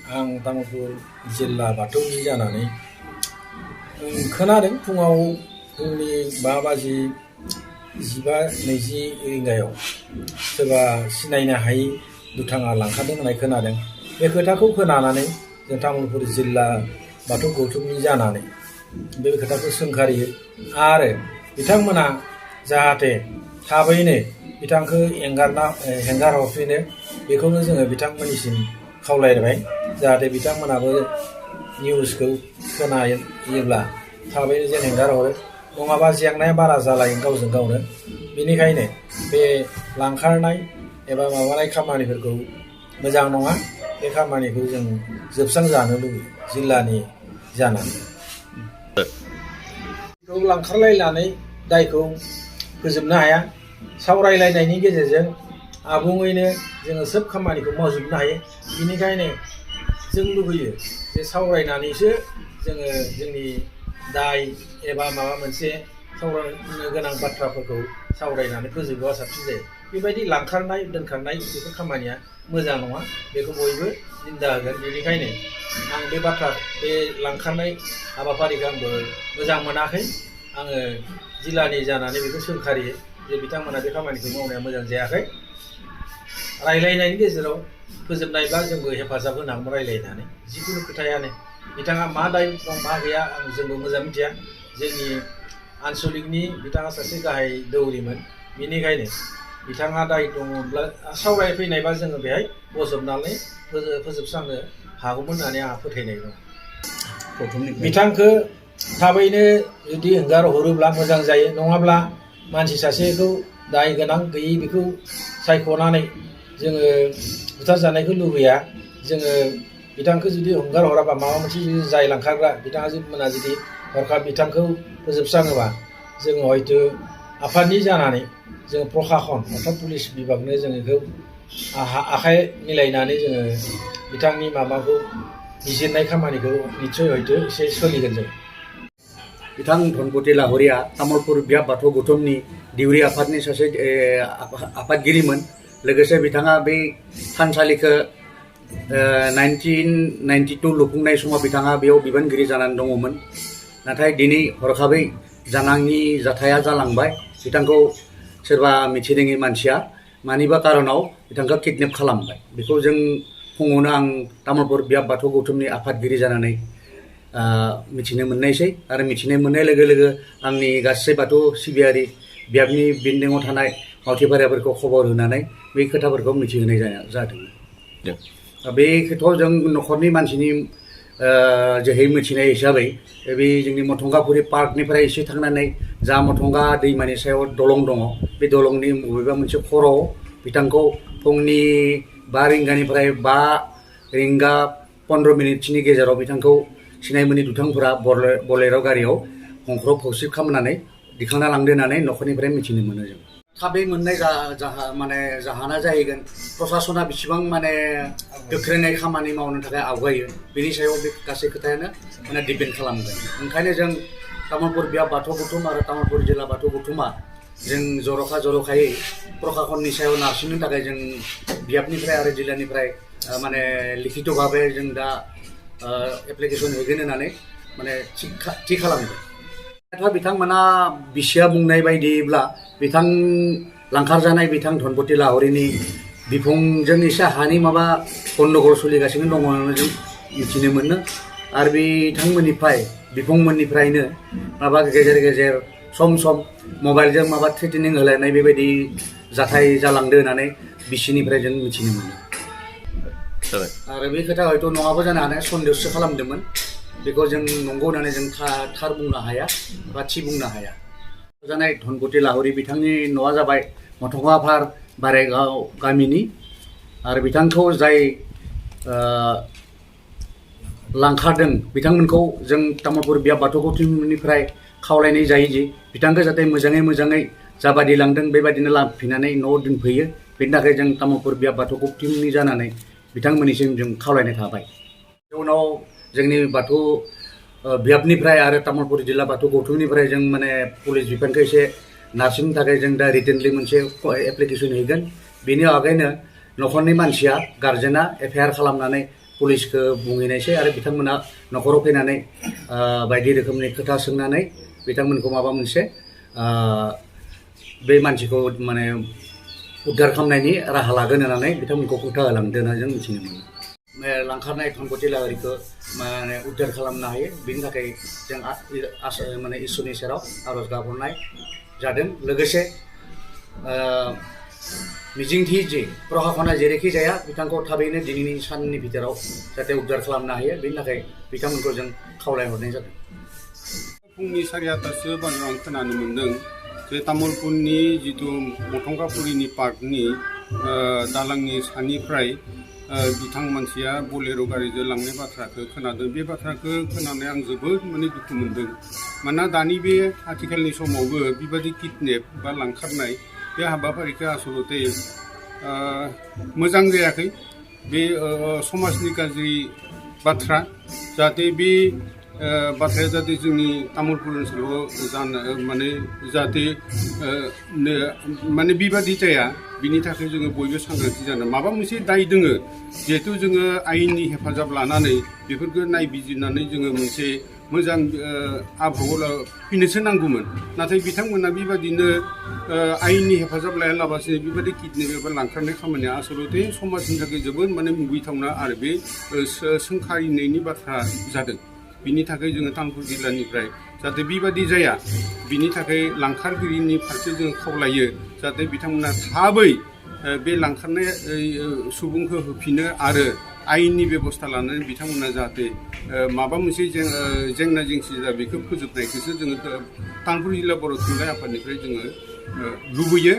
आं तामुलपुर जिल्ला बाथौनि जानानै खोनादों फुंनि 5 बाजि 15-20 रिंगायाव सोरबा सिनायनो हायि दुथाङा लांखारदों होननाय खोनादों। बे खोथाखौ खोनानानै जों तामुलपुर जिल्ला बाथौ गौथुमनि जानानै बे खोथाखौ सोंखारियो आरो बिथांमोना जाहाथे थाबैनो बिथांखौ हेंगार हरफिनो बेखौनो जोङो बिथांमोननिसिम खावलायबाय। जाहाथे बिथांमोनाबो निउसखौ खोनायोब्ला थाबैनो जेन हेंगार हरो, नङाबा जेंनाया बारा जालायो गावजों गावनो। बेनिखायनो बे लांखारनाय एबा माबानाय खामानिफोरखौ मोजां नङा। बे खामानिखौ जों जोबस्रांजानो लुबैयो जिल्लानि जानानै। लांखारलायनानै दायखौ फोजोबनो हाया। सावरायलायनायनि गेजेरजों आबुङैनो जोङो सोब खामानिखौ मावजोबनो हायो। बेनिखायनो जों लुबैयो जे सावरायनानैसो जोङो जोंनि दाय एबा माबा मोनसे सावरायनो गोनां बाथ्राफोरखौ सावरायनानै फोजोबोबा साबसिन जायो। बेबायदि लांखारनाय दोनखारनाय बेफोर खामानिया मोजां नङा, बेखौ बयबो निन्दा होगोन। बेनिखायनो आं बे लांखारनाय हाबाफारिखौ आंबो मोजां मोनाखै। आङो जिल्लानि जानानै बेखौ सोंखारियो जे बिथांमोना बे खामानिखौ मावनाया मोजां जायाखै। रायलायनायनि गेजेराव फोजोबनायब्ला जोंबो हेफाजाब होनांगौ रायलायनानै। जिखुनु खोथायानो बिथाङा मा दाय दं मा गैया जोंबो मोजां मिथिया। जोंनि आनसलिकनि बिथाङा सासे गाहाय दौरिमोन। बेनिखायनो बिथाङा दाय दङब्ला सावरायफैनायबा जोङो बेहाय बजबनानै फोजोबस्रांनो हागौमोन होननानै आंहा फोथायनाय दं। बिथांखौ थाबैनो जुदि हेंगार हरोब्ला मोजां जायो। नङाब्ला मानसि सासेखौ दाय गोनां गैयै बेखौ सायख'नानै जोङो बुथारजानायखौ लुबैया। जोङो बिथांखौ जुदि हगार हराबा माबा मोनसे जुदि जाय लांखारग्रा बिथाङा जुदि हरखाब बिथांखौ फोजोबस्राङोबा जोङो हयतो आफादनि जानानै जोङो प्रखाखन अर्थात पुलिस बिभागनो जों बेखौ आखाइ मिलायनानै जोङो बिथांनि माबाखौ बिजिरनाय खामानिखौ निस्सय हयतो एसे सोलिगोन जों। बिथां धनपति लाहिरिया तामुलपुर बियाब बाथौ गौथुमनि दिउरि आफादनि सासे आफादगिरिमोन। लोगोसे बिथाङा बे थानसालिखौ 1992 लुफुंनाय समाव बिथाङा बेयाव बिबानगिरि जानानै दङमोन। नाथाय दिनै हरखाबै जानाङि जाथाया जालांबाय। बिथांखौ सोरबा मिथिरोङि मानसिया मानिबा कारनाव बिथांखौ किडनेप खालामबाय। बेखौ जों फुङावनो आं तामुलपुर बियाब बाथौ गौथुमनि आफादगिरि जानानै मिथिनो मोननायसै। आरो मिथिनाय मोननाय लोगो लोगो आंनि गासै बाथौ सिबियारि बियाबनि बेन्दोङाव थानाय मावथिफारियाफोरखौ खबर होनानै बे खोथाफोरखौ मिथिहोनाय जादों। बे खोथायाव जों न'खरनि मानसिनि जोहै मिथिनाय हिसाबै बे जोंनि मथंगापुरि पार्कनिफ्राय एसे थांनानै जा मथंगा दैमानि सायाव दलं दङ, बे दलंनि बबेबा मोनसे खर'आव बिथांखौ फुंनि 5 रिंगानिफ्राय 5 रिंगा 15 मिनिटसोनि गेजेराव बिथांखौ सिनाय मोनि दुथांफोरा बलेर' गारियाव हंख्र' फौसिब खालामनानै दिखांना लांदो होननानै न'खरनिफ्राय मिथिनो मोनो जों। थाबै मोननाय जाहोना जाहैगोन प्रसासना बेसेबां गोख्रोङै खामानि मावनो थाखाय आवगायो, बेनि सायाव बे गासै खोथायानो डिपेन्ड खालामगोन। ओंखायनो जों तामुलपुर बियाब बाथौ गौथुम आरो तामुलपुर जिल्ला बाथौ गौथुमा जों जर'खायै प्रशासननि सायाव नारसिननो थाखाय जों बियाबनिफ्राय आरो जिल्लानिफ्राय लिखित भाबै जों दा एप्लिकेसन होगोन होननानै थि खालामदों। नाथाय बिथांमोना बिसिया बुंनाय बायदिब्ला लांखारजानाय बिथां धनपति लाहिरिनि बिफंजों एसे हानि गन्डगल सोलिगासिनो दङ होननानै जों मिथिनो मोनो। आरो बिफंमोननिफ्रायनो गेजेर गेजेर सम मबाइलजों थ्रेटेनिं होलायनाय बेबायदि जाथाय जालांदो होननानै बिसिनिफ्राय जों मिथिनो मोनो। आरो बे खोथा हयथ' नङाबो जानो हानाय, सन्देहसो खालामदोंमोन। बेखौ जों नंगौ होननानै जों थार बुंनो हाया बा थि बुंनो हाया। जानाय धनपति लाहिरि बिथांनि न'आ जाबाय मथंगापार बारायगाव गामिनि। आरो बिथांखौ जाय लांखारदों बिथांमोनखौ जों तामुलपुर बियाब बाथौ गौथुमनिफ्राय खावलायनाय जायो जे बिथांखौ जाहाथे मोजाङै जाबादि लांदों बेबादिनो लांफिननानै न'आव दोनफैयो। बेनि थाखाय जों तामुलपुर बियाब बाथौ गौथुमनि जानानै बिथांमोननिसिम जों खावलायनाय थाबाय। उनाव जोंनि बाथौ बियाबनिफ्राय आरो तामुलपुर जिल्ला बाथौ गौथुमनिफ्राय जों पुलिस बिफानखौ एसे नारसिननो थाखाय जों दा रिटेनलि मोनसे एप्लिकेसन हैगोन। बेनि आगैनो न'खरनि मानसिया गार्जेना FIR खालामनानै पुलिसखौ बुंहैनायसै आरो बिथांमोना न'खराव फैनानै बायदि रोखोमनि खोथा सोंनानै बिथांमोनखौ माबा मोनसे बे मानसिखौ माने उद्धार खालामनायनि राहा लागोन होननानै बिथांमोनखौ खोथा होलांदों होनना जों मिथिनो मोनो। लांखारनाय सम्पति लाहारिखौ माने उद्धार खालामनो हायो बिनि थाखाय जों माने इसोरनि सेराव आरज गाबहरनाय जादों। लोगोसे मिजिंथियो जे प्रशासना जेरैखि जाया बिथांखौ थाबैनो दिनैनि साननि भितराव जाहाथे उद्धार खालामनो हायो बेनि थाखाय बिथांमोनखौ जों खावलायहरनाय जादों। फुंनि 8:30 बाजियाव आं खोनानो मोन्दों जे तामुलपुरनि जिथु मथंगापुरिनि पार्कनि दालांनि सानिफ्राय बिथां मानसिया बलेर' गारिजों लांनाय बाथ्राखौ खोनादों। बे बाथ्राखौ खोनानै आं जोबोद माने दुखु मोन्दों। मानोना दानि बे आथिखालनि समावबो बेबायदि किडनेप बा लांखारनाय बे हाबाफारिखौ आसलते मोजां जायाखै। बे समाजनि गाज्रि बाथ्रा जाहाथे बे बाथ्राया जाहाथे जोंनि तामुलपुर ओनसोलाव जानो माने जाहाथे माने बेबादि जाया बिनि थाखाय जोङो बयबो सांग्रांथि जानो माबा मोनसे दाय दोङो जिहेथु जोङो आयेननि हेफाजाब लानानै बेफोरखौ नायबिजिरनानै जोङो मोनसे मोजां आबहावा फैनोसो नांगौमोन। नाथाय बिथांमोना बेबादिनो आयेननि हेफाजाब लायालाबासिनो बेबायदि किडनेप एबा लांखारनाय खामानिया आसलते समाजनि थाखाय जोबोद माने मुगैथावना आरो बे सोंखारिनायनि बाथ्रा जादों। बिनि थाखाय जोङो तामुलपुर जिल्लानिफ्राय जाहाथे बेबादि जाया बिनि थाखाय लांखारगिरिनि फारसे जों खावलायो जाहाथे बिथांमोना थाबै बे लांखारनाय सुबुंखौ होफिनो आरो आयेननि बेबस्था लानानै बिथांमोना जाहाथे माबा मोनसे जेंना जेंसि जा बेखौ फोजोबनायखौसो जोङो तामुलपुर जिल्ला बर' थुनलाइ आफादनिफ्राय जोङो लुबैयो।